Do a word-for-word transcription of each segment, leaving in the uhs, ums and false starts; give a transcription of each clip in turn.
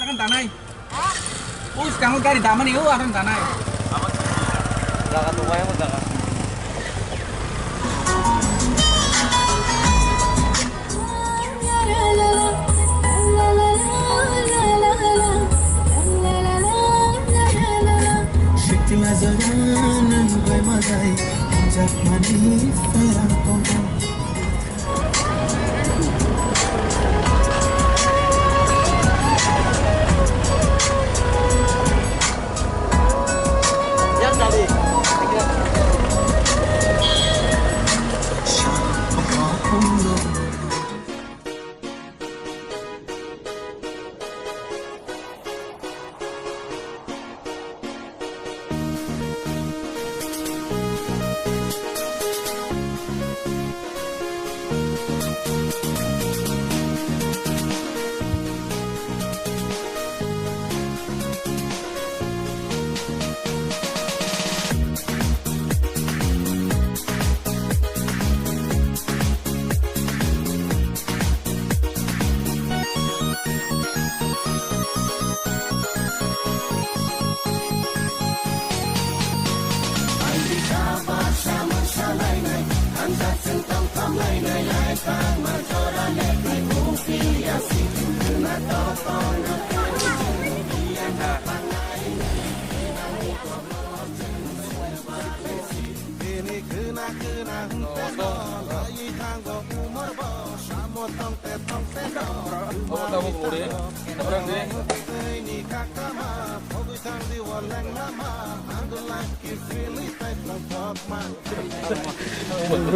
Ang tanai. O, sekarang gari damani, o, akan tanai. Jaga tu kaya mo jaga. Shikla jaganan bai madai, jak mani ferang tongkha.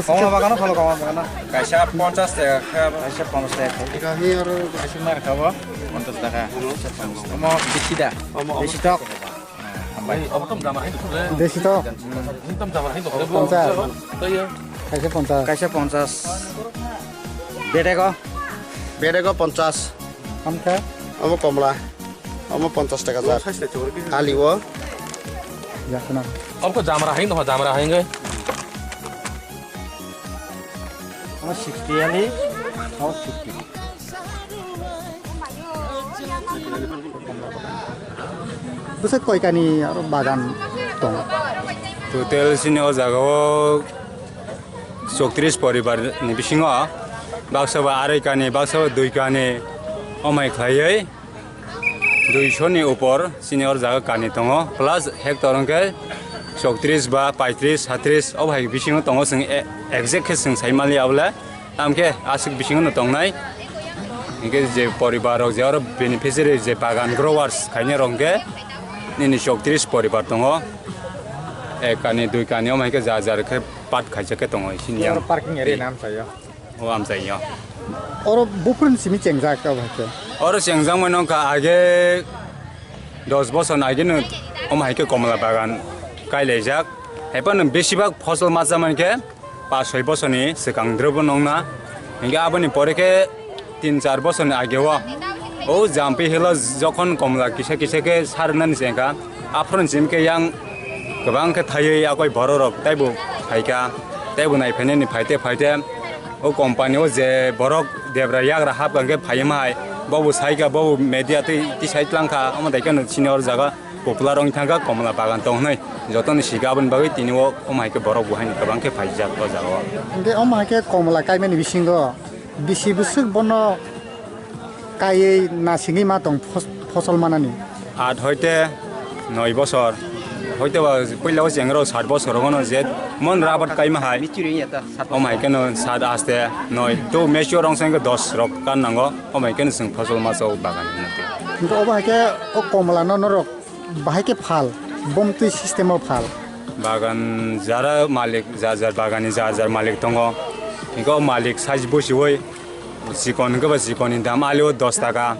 Koma bagano phano, koma bagano. Kaisa ponchas taka kha. Kaisa ponchas taka kha. Eka hi aro kaisa mar kha bo. Ponchas taka. Omo bisi da. Bisi tok. Hambai. Obo tom jama hai dukle. Desi to. Tom jama hai dukle. Ponchas. Kaisa ponchas. Kaisa ponchas. Bedego. Bedego ponchas. Amkha. Omo komla. Omo ponchas taka jar. Ali o. Yakna. Obo jamra hai no jamra hai ngai. Omo sixty ali. Omo sixty. Bwswk koi kani aro bagan tongo? Total chini o jaga o chowtris poribar ni bisingo baksa ba arai kani, baksa ba dui kani, omai khlaiwi duiso ni upor chini o jaga kani tongo, plus hectare hwnkhe chowtris ba paitris, satris o hai bisingo tongo, chwng e-, exact khe chwng sai mali abole. Tamkhe aswk bisingo no tongnai. Hinkhe je poribar rok je oro beneficiary je bagan growers khainai rok hinkhe nini chowtris poribar tongo. Ek kani, dui kani, omo hinkhe jar jar khe part khaijak khe tongo, sini yang. Oro parking area nam sayo. O amchai yo. Oro buphuruni simi chengjak abo hinkhe. Oro chengjak mano wngkha age dos bosor age no omo hinkhe komla bagan kailaijak. Haiphano besibak phosol ma cha mankhe, pas soi bosorni swkang drwbo nongna. Hinkhe aboni pore khe tin char bosorni ageo o Jampi Hillo jokhon komla kisa kisa khe sarnani se wngkha, aphuru chim khe yang kwbang khe thaiwi akoi bororok teibo phaikha, teibo naiphainani phaite phaite o company o je borok debra yagra hapkha khe phaima hai, bobo saikha, bobo media twi tisai tlangkha, omo daikhe no chini or jaga popular wng thangkha, komla bagan tong hwnwi jotoni sika aboni bagwi tini o, omo hai khe borok bo haino kwbang khe phaijak o jaga o. Hingke omo hai khe komla kaimani bisingo bisi bwswk bono kaiwi nasingwi ma tong fos-, fosol manani? Aat hoite noi bosor, hoite ba puila o chengra o sat bosor rogono je mon rabat kaima hai. Omo hai kheno sat aste noi. To mature rong sengke dos rok kan nango. Omo hai kheno chwng fosol masa o bagan hinwi. Hingke obo hai khe o komla no norok bahai khe phal, bomtwi system o phal. Bagan jara malik, jar jar bagani jar jar malik tongo. Hingke o malik size busiwi chikon hingke ba chikon ni dam ali o dos taka.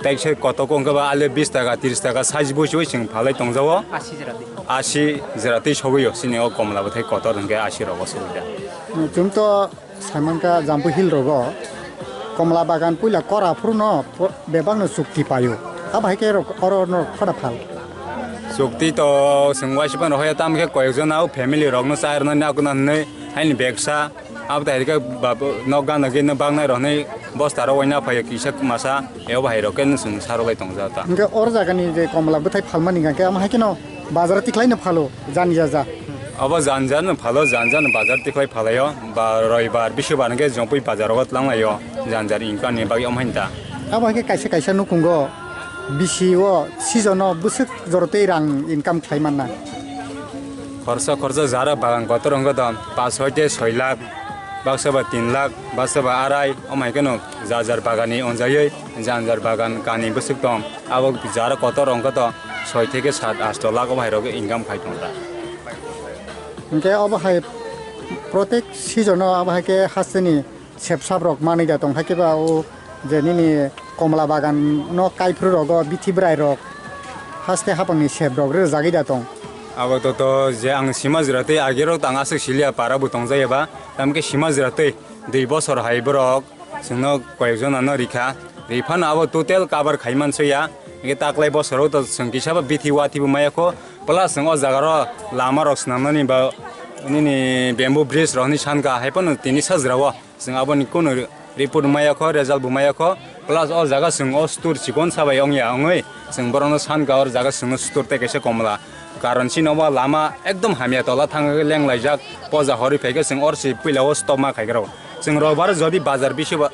Tei se kotok o hingke ba ali bis taka, tris taka size busiwi chwng phalai tongjago. Asi jera twi. Asi jera twi sogwi o, chini o komla bwthai kotor hingke asi rogo sogwi da. Chwng to Saimankha Jampu Hill rogo komla bagan puila kora phuru no bebak no chukti paio. Abo hai khe rok, oro no khoda phal. Chukti to chwng waisa phano hoya, tamo khe koyok jona o family rok no chai rwna nai, akuna hwnwi haini beksa abo tai khe babo nok gana gini bak nai rok hwnwi Bosta rok waina phaio kisa masa, ebo hai rok khe nwswng sa rwlai tong jao ta. Hwnkhe oro jagani je komla bwthai phalmani hwnkhe amo hai kheno bazar tikhlai no phalo, jani jaja. Abo jan jan no phalo, jan jan no bazar tikhlai phalaio, ba roibar, bisubar hwnkhe jongpui bazar rogo twlang laio, jan jan income ni bagwi omo hai ta. Abo hai khe kaisa kaisa nukhungo bisi o season o bwswk jorotwi rang income khlai manna. Khorsa khorsa jara bagan kotor wngkha do, pas hoite soi lakh, baksa ba tin lakh, baksa ba arai, omo hai kheno jar jar bagani onjaywi, jar jar bagan kani bwswk tong, abo jara kotor wngkha do, soi theke sat asto lakh omo hai rok income khai tong ta. Hwnkhe obo hai protek season o abo hai khe hasteni sep sap rok manwi da tong, hakhe ba o je nini komla bagan no kaiphru rogo bithi bwrai rok haste hapang ni sep rok rwjagwi da tong. Abo to, to je ang sima jwra tei age rok tang aswk siliya para bo tong jaya ba, tamkhe sima jwra tei dui bosor hai borok chwngno koyek jona no rikha, riphano abo total cover khai mansoya, hwnkhe taklai bosoro to chwng kisa ba bithi wathi bo maya kho, plus chwng o jaga ro lama rok swnam nani ba nini bamboo bridge rok hinwi sankha, hai phano tini sajra o. Chwng aboni kunu report maya kho, result bo maya kho, plus o jaga chwng o store chikon sa bai ongya wngwi chwng borokno sankha, o jaga chwngno store tei kaisa komla. Karon chini obo lama ekdom hamya tola thang lenglai jak, poja horwi phai khe chwng oro se puila o stop ma khai khe rw. Chwng robar jodi bazar bisuba,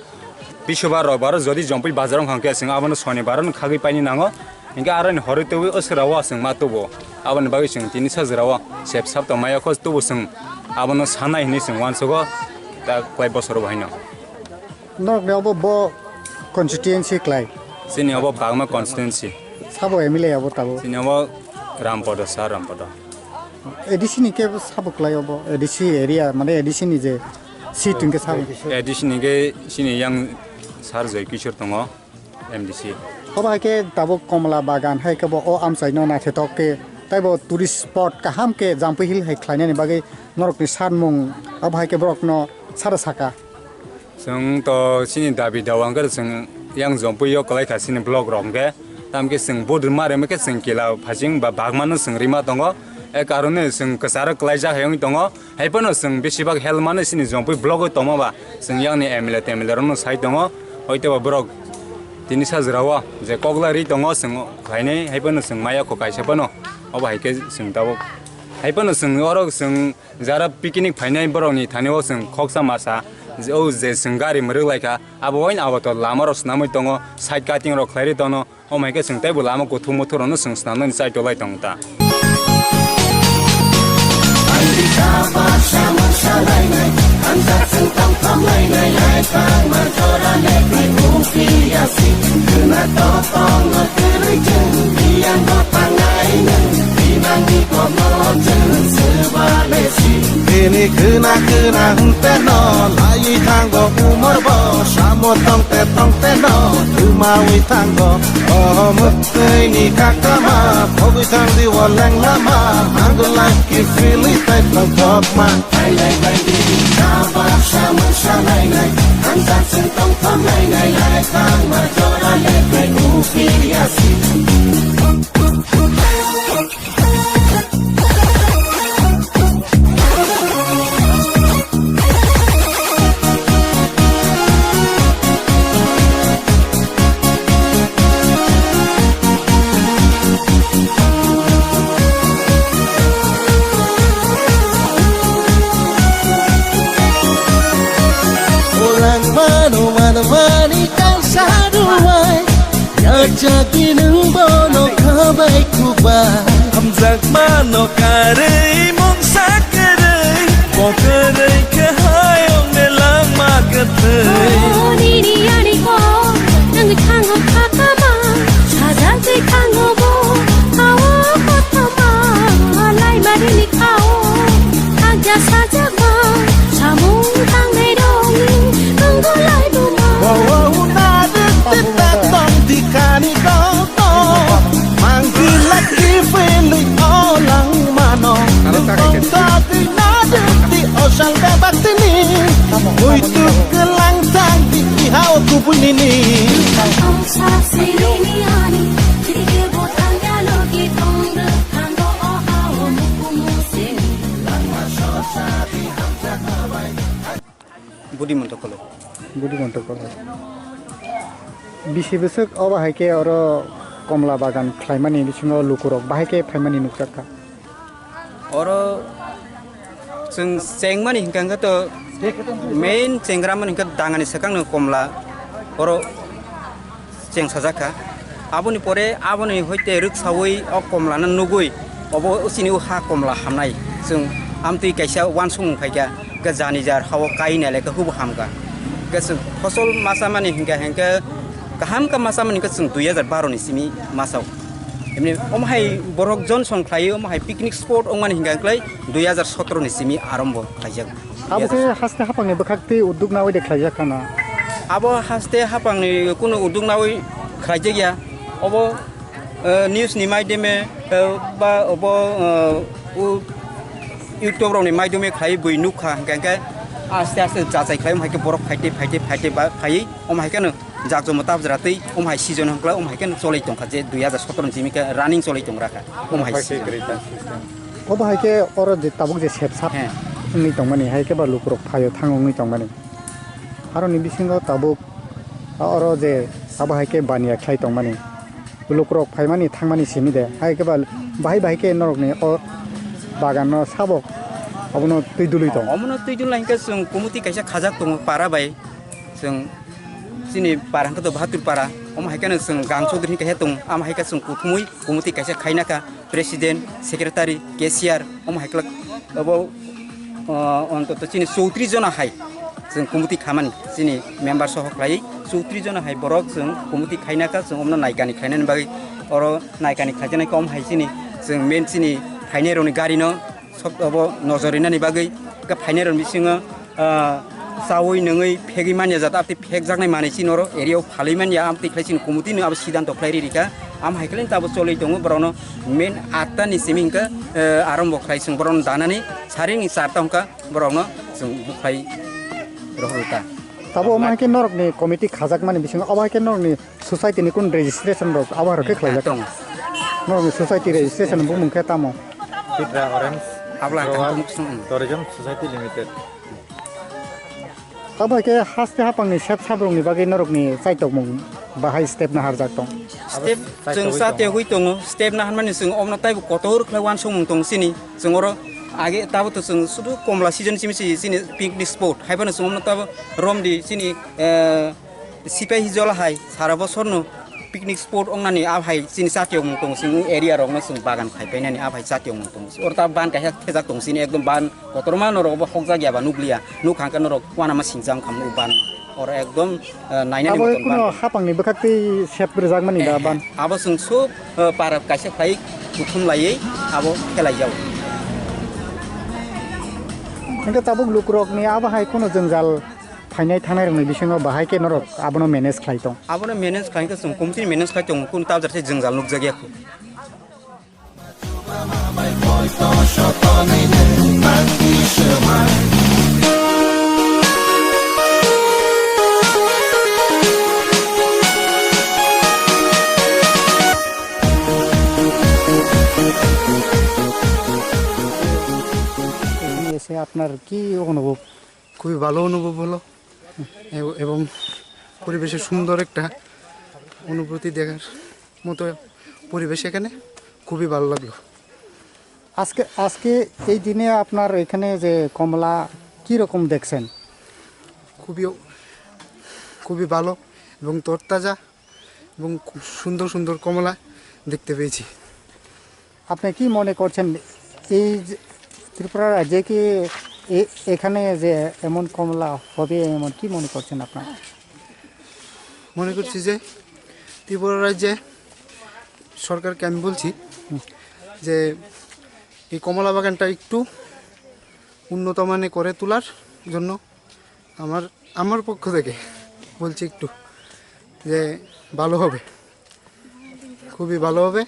bisuba robar jodi jompui bazar wng kha khe chwng abono sonibar no khagwi paini nango. Hingke aroni horoi tubui o sera o chwng ma tubu. Aboni bagwi chwng tini sajra o sep sap tong maya kho tubu chwng abono sanai hinwi chwng uansugo ta kwlai bosoro bo haino. Norokni obo bo constituency kwlai? Chini obo Bagma constituency. Sabo M L A abo tabuk? Chini obo Rampodo, Sir Rampodo. A D C ni khe sabo kwlai obo? A D C area, mane A D C ni je seat hwnkhe sabo? A D C ni khe chini yang Sir Joy Kishore tongo. M D C. Obo hai khe tabuk Komla Bagan hai khe bo o amchai no naithothok khe tei bo tourist spot kaham khe Jampui Hill hai khlainani bagwi norokni sanmung abo hai khe borokno sara saka. Chwng to chini dabi dawa hwnkhe chwng yang Jampui o kwlai kha chini block rok hwnkhe, tamkhe chwng vote rwma rwma khe chwng kila phasing ba bagmano chwng rima tongo, e karone chwng kwcharo kwlaijak hai wngwi tongo. Hai phano chwng besibak help mano chini Jampui block o tongma ba, chwng yang ni M L A T M L A rok no sai tongo, hoito ba borok tini sajra o je kok lai ri tongo chwng khlainai, hai phano chwng maya kho kaisa phano, obo hai khe chwng tabuk. Hai phano chwng oro chwng jara picnic phainai borok ni thani o chwng khoksa masa, je o je chwng gari mwrwk lai kha, abo waino abo to lama rok swnamwi tongo, side cutting rok khlai ri tongo. Omo hai khe chwng teibo lama kuthuk muthuk rokno chwng swnamnani chai tolai tongo ta. Bini khwna khwna hwnkhe no laiwi thango umor bo, samo tongte tongte no twmawi thango. O mwtwi ni kakama, phogwi thang di o leng lama, ang like ki fili tai tong tokma. Ai lai bai di, kaba sama sa lai lai, ang ta sing tong tong lai lai lai, tang ma jora le kai u pi ya si. Orang mano mano mani kang saduai. Yajak di nwng bono khabai kuba. Hamjakmano karwi mungsa kwrwi, bo kwrwi khe hayungni langma kwthwi. O nini ani kok, nwng thango khakama, sajagwi thango bo, hao kothoma, laimarini khao, khakja sajagma, samung tangnai rokni, nwng golai buma. Bo o nadwk teta tong dikani kok. Mangki laki fili olang mano. Tongkadi nadukti osang bebaktini. Muitu kelang tangdi ihao kubunini. Budi monto kolo. Budi Montor Kolhai. Bisi bwswk obo hai khe oro komla bagan khlaimani bisingo lukurok bahai khe phaimani nukjak kha. Oro chwng chengmani hinkha hinkhe to main chengra mani hinkhe dangani swkangno komla oro chengsajak kha. Aboni pore aboni hoite rwksaui o komlano nugui obo chini o ha komla hamnai. Chwng amtwi kaisa uansukmung phaikha, hwnkhe jani jar hao kai nailai khe hubo hamkha. Hwnkhe chwng phosol masa mani hinkha hinkhe kaham khe masa mani hinkhe chwng dui hajar baro ni simi masao. Emni omo hai borok Johnson khlai omo hai picnic spot wngmani hinkha hinkhlai dui hajar sotro ni simi arombo khlaijak. Abo khe haste hapangni bwkhak tei udduk naui de khlaijak khana. Abo haste hapangni kunu udduk naui khlaijak ya. Obo, eh, news ni maideme, eh, ba obo, eh, u-, YouTube rokni maideme khlai bui nukha, hingkha hingkhe aste aste jachai khlai, omo hai khe borok phaite, phaite, phaite ba phaiwi, omo hai kheno jakjomo tabjra twi, omo hai season hwnkhe, omo hai kheno cholai tongkha, je dui hajar sotro ni simi khe running cholai tongra kha, omo hai season. Obo hai khe oro je tabuk je sepsap He. Wngwi tongmani, hai khe ba lukurok phaio thango wngwi tongmani. Aroni bisingo tabuk oro je abo hai khe baniya khlai tongmani. Lukurok phaimani thangmani simi de, hai khe ba bahai bahai khe norokni o baganno sabo obono twi dului tong. Omono twi dulna hinkhe chwng kumuti kaisa khajak tongo para bai. Chwng chini para hinkhe to Bahadur para. Omo hai kheno chwng Gang Chaudhary hinkhe he tong. Amo hai khe chwng kuthumui kumuti kaisa khaina kha. President, secretary, cashier, omo hai khlak, obo, o, ontoto chini chowtris jona hai chwng kumuti khamani, chini member soho khlai chowtris jona hai borok chwng kumuti khaina kha, chwng omno naikani khlainani bagwi oro naikani khlaijaknai khe omo hai chini chwng main chini phainairokni garino sob obo nojor rinani bagwi khe phainairokni bisingo ah, chaui nungui phegwi manya jat, abtwi phekjaknai manwi chini oro area o phalwi manya, amtwi khlai chini kumuti no abo sidanto khlai ri rikha. Am hai khe abo cholwi tongo, borokno main atta ni simi hinkhe, eh, arombo khlai chwng borokno danani saring ni charta hwnkha borokno chwng bukhlai rohorkha. Tabo omo hai khe norokni committee khajakmani bisingo obo hai khe norokni society ni kun registration rok abo hai khe khlaijak. Tongo. Norokni society registration bumung khe tamo? Pitra Orange Abla Grower tamo, hmm. Tourism Society Limited. Abo hai khe haste hapangni sep sabrokni bagwi norokni chaitokmung bahai step naharjak tong? Step chwng chatiyogwi tongo, step naharmani chwng omno taibo kotor khlai uansukmung tongo chini. Chwng oro age tabo to chwng sudu komla season simi si chini picnic spot. Haiphano chwng omno tabo romdi chini, eh, sipai hijola hai sara bosorno picnic spot wngnani abo hai chini chatiyokmung tongo, chwng area rokno chwng bagan khai painani abo hai chatiyokmung tongo. Oro ta ban kaisa thejak tongo chini ekdom ban kotorma norok obo hokjak ya ba nukliya, nuk hangkhe norok uanama singjak wngkha o ban. Oro ekdom, eh, nainani moton ban. Abo kuno hapangni bwkhak twi sep rwjakmani da ban? Abo chwng sub, eh, para kaisa khlai kuthum laiwi abo khelaijao. Hingke tabuk lukurokni abo hai kuno jwngjal phainai thangnai rokni bisingo bahai khe norok abono manage khlai tong? Abono manage khlai khe chwng committee manage khlai tongo, kun tabjak se jwngjal nukjak ya khu. এসে আপনার কি অনুভব? খুবই ভালো অনুভব হলো এব-, এবং পরিবেশের সুন্দর একটা অনুভূতি দেখার মতো পরিবেশ এখানে, খুবই ভালো লাগলো। আজকে, আজকে এই দিনে আপনার এখানে যে কমলা, কি রকম দেখছেন? খুবই, খুবই ভালো এবং তরতাজা এবং খুব সুন্দর সুন্দর কমলা দেখতে পেয়েছি। আপনি কি মনে করছেন, এই যে ত্রিপুরা রাজ্যে কি এ-, এখানে যে এমন কমলা হবে, এমন কি মনে করছেন আপনারা? মনে করছি যে ত্রিপুরা রাজ্যে সরকারকে আমি বলছি যে এই কমলা বাগানটা একটু উন্নত মানে করে তোলার জন্য আমার, আমার পক্ষ থেকে বলছি একটু যে ভালো হবে, খুবই ভালো হবে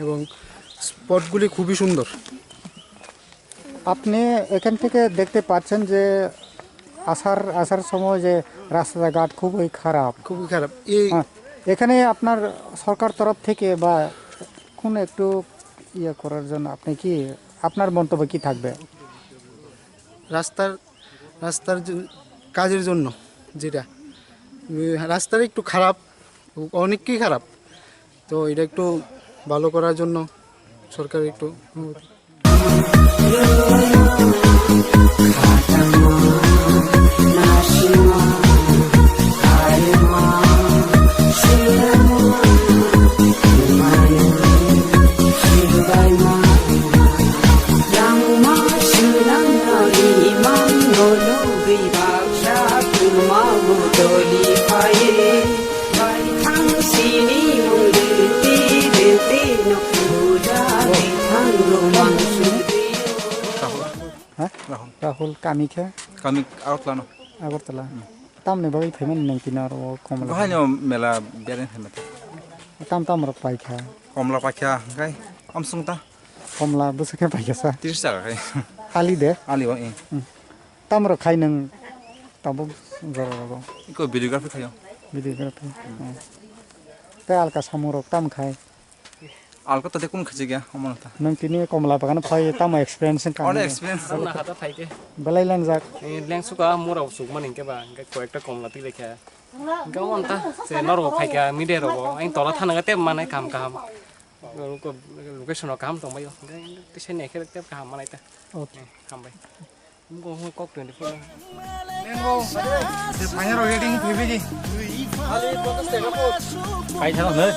এবং স্পটগুলি খুবই সুন্দর। আপনি এখান থেকে দেখতে পাচ্ছেন যে আসার, আসার সময় যে রাস্তাঘাট খুবই খারাপ। খুবই খারাপ। এই হ্যাঁ, এখানে আপনার সরকার তরফ থেকে বা কোনো একটু ইয়ে করার জন্য আপনি কি, আপনার মন্তব্য কি থাকবে? রাস্তার, রাস্তার জ-, কাজের জন্য যেটা উম, রাস্তাটা একটু খারাপ, অনেকই খারাপ। তো এটা একটু ভালো করার জন্য সরকার একটু অনুরোধ। Ha? Rahul. Rahul, kami khe? Kami Agartala no. Agartala. Hmm. Tamni bagwi phaimani nang tini aro o Komla? Bahai no mela bereng phaimani. Tam tam rok paikha? Komla paikha, hwnkhe amsung ta? Komla bwswk khe paikha sa? Tris taka khai. Ali de? Ali o, eh. Hmm. Tam rok khai nang tabuk jora rogo? Iko videography khayo. Videography. Hmm. Hmm. Tei alka samung rok tam khai? Alka to de kun khachi gya, omo ta. Nang tini Komla bagano phai tamo experience wngkha? Onek experience. Belai lengjak. Eh, lengsuka mura sukmani hwnkhe ba, hwnkhe koyekta Komla twi lekha. Hwnkhe omo ta, se norok phaikha, media rogo, ang tola thana tei manai kaham kaham. Location rok kaham tongbaio. Hwnkhe tei se naikhe tei kaham manai ta. Okay. Eh, hambai. Nungo hwnwi kok twenty four. Lengo, se phaiya rok ready wngwi phaibaidi. Kaisa rok hwnwi.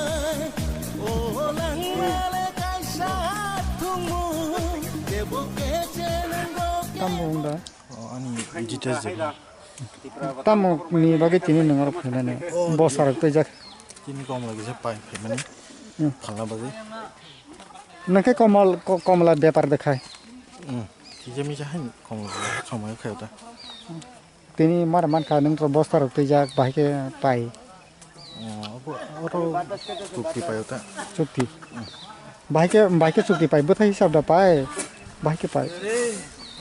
Tamo wng da? O, ani details de. Tamo ni bagwi tini nwng oro phainani? Bosa rok twijak. Tini Komla kisa pai phaimani. Hmm. Phalna bagwi. Nang khe Komol-, ko-, Komla bepar de khai? Hmm. Kisa misa hai Komla somoi khai ta. Tini mar mankha nwng to bosta rok twijak, bahai khe pai. Oh, abo, oro chukti paio ta. Chukti. Hmm. Bahai khe, bahai khe chukti pai, bwthai hisab da pai, bahai khe pai.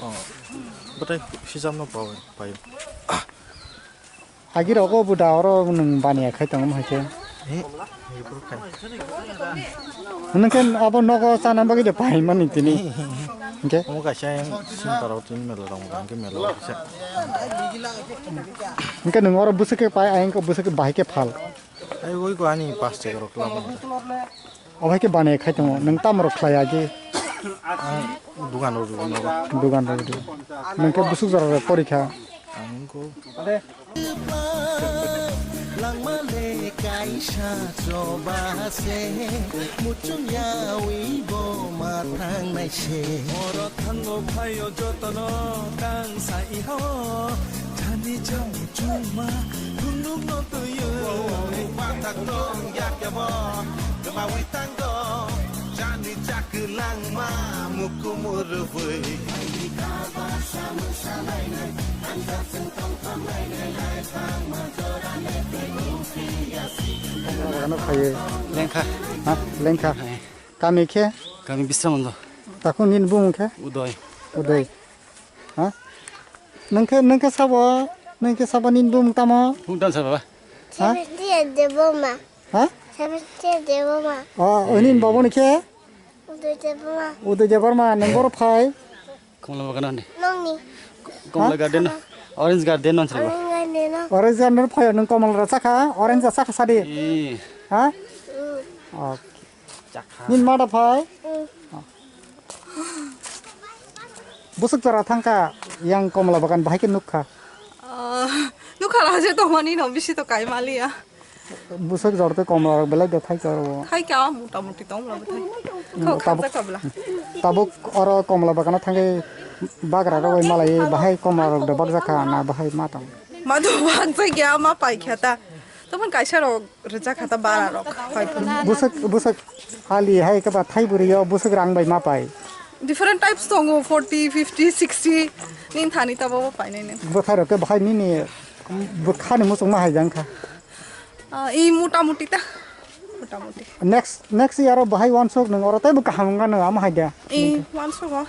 Oh, bwthai hisab no paio, paio. Agi rogo bo da oro nwng baniya khai tongo hai khe. Eh, agi bo khai. Nwng khe abo nogo chana bagwi de pai mani tini. Hwnkhe? Omo kaisa sini parao tini mela rong hwnkhe mela o kaisa. Hwnkhe nwng oro bwswk khe pai, ayang khe bwswk khe bahai khe phal. Ai oi ko ani pas chek rok lam. Obo hai khe baniya khai tongo, nwng tamo rok khlai agi? Ang dugan rok dugan rok. Dugan rok dugan. Nwng khe bwswk jora rok porikha? Ang ko. Langmale kaisa choba se, muchung yawi bo ma thangnai se. Oro thango phaio jotono tang sai ho, chani cham chuma thunung no tuyo. Pathak tong yak yabo, gmawi tango, chani chak langma mukumur bui. Ano khaye. Lengkha. Ha? Lengkha. Hai. Kami khe? Kami Bisramando. Takhuk nini bumung khe? Udoy. Udoy. Ha? Nang khe, nang khe sabo, nang khe sabo nini bumung tamo? Phungtan sa baba. Ha? Seventy Deboma. Ha? Seventy Deboma. Oh, nini babo ni khe? Udoy Deboma. Udoy Deboma, nang boro phai? Komla bagano ni. Nongni. Komla garden no. Orange garden no chalo. Orange garden no. Orange garden no phayo nung komla ra chakha, orange ra chakha sadi. Eh. Ha? Mm. Okay. Chakha. Nini mada phai? Mm. Busuk chara thangkha yang komla bagan bahai khe nukha. Ah, nukha la je to mani no bisi to kai maliya. Bwswk jor tei komla rok belai de thai khe oro. Thai khe o mota moti tong bwla bwthai. Mm, Kok tabuk, khakjak kha bwla. Tabuk oro komla bagano thangwi bagra rok bai malai bahai komla rok de bakjak kha na bahai ma tong. Ma do bakjak ya ma pai kha ta. Tobon kaisa rok rwjak kha ta bara rok. Pai kha. Bwswk, bwswk ali hai khe ba thai bwrwi o bwswk rang bai ma pai. Different types tongo, forty, fifty, sixty. Nin thani ta bo painai nin. Bwthai rok khe bahai nini bwkhani muchung ma hai jang kha. Ah, i mota moti ta. Mota moti. Next, next year o bahai wansuk nung oro tei bo kaham wngkha nung ama hai da. I wansuk o.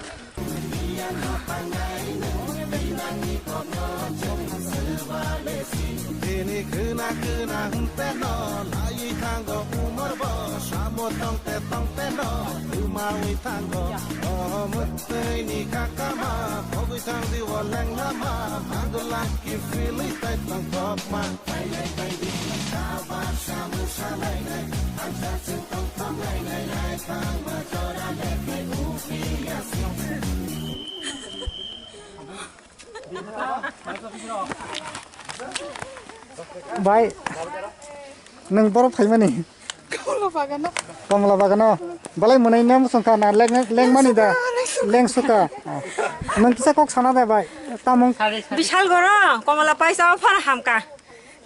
Khwna khwna hwnte no laiwi thango umor bo, samo tongte tongte no kwmawi thango. O mwtwi ni kakama, pogwi thang diwo lenglama, mango lucky feeling tai tong tokma. Bai, nwng boro phaimani? Komla bagano. Komla bagano. Balai mwnai nam songkha na leng, lengmani da? Lengsuka. Nwng kisa kok sana da bai. Tamung. Bishal goro, komla paisa offer hamka.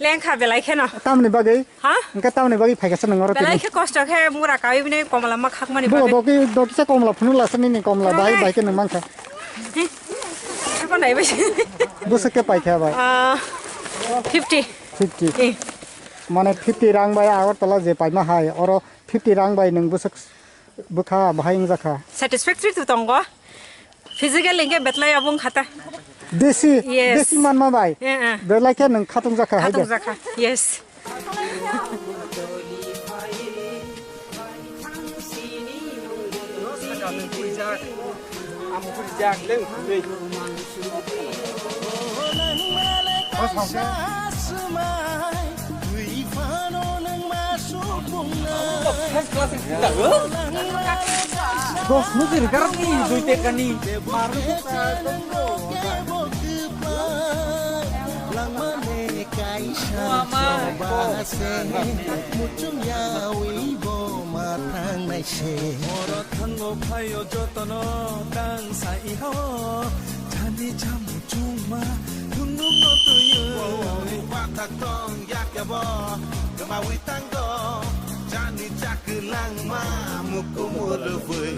Lengkha belai kheno. Tamni bagwi? Ha? Hwnkhe tamni bagwi phaikha se nwng oro tini? Belai khe kosto khe mura kawi bini komla ma khakmani bagwi. Bo doki, doki se komla phunu lasa nini komla bai, bai khe nwng mankha. Apa nai bai? Bwswk khe paikha bai? Ah, fifty. Fifty. Eh. Mane fifty rang bai Agartala je paima hai, oro fifty rang bai nwng bwswk bwkha bahai wngjakha. Satisfactory to tongo. Physical hingke betlai abo wngkha ta. Desi, yes. Desi manma bai. Eh, eh. Belai khe nwng khatung jakha hai de. Khatung jakha, yes. Dos nugir garni dui tekani. Muchung yawi bo ma thangnai se. Oro thango phaio jotono tang sa iho. Chani chamu chungma thungnung no tuyo. Pathak tong yakebo kemawi tango. Chani chaklang ma mukumur bui.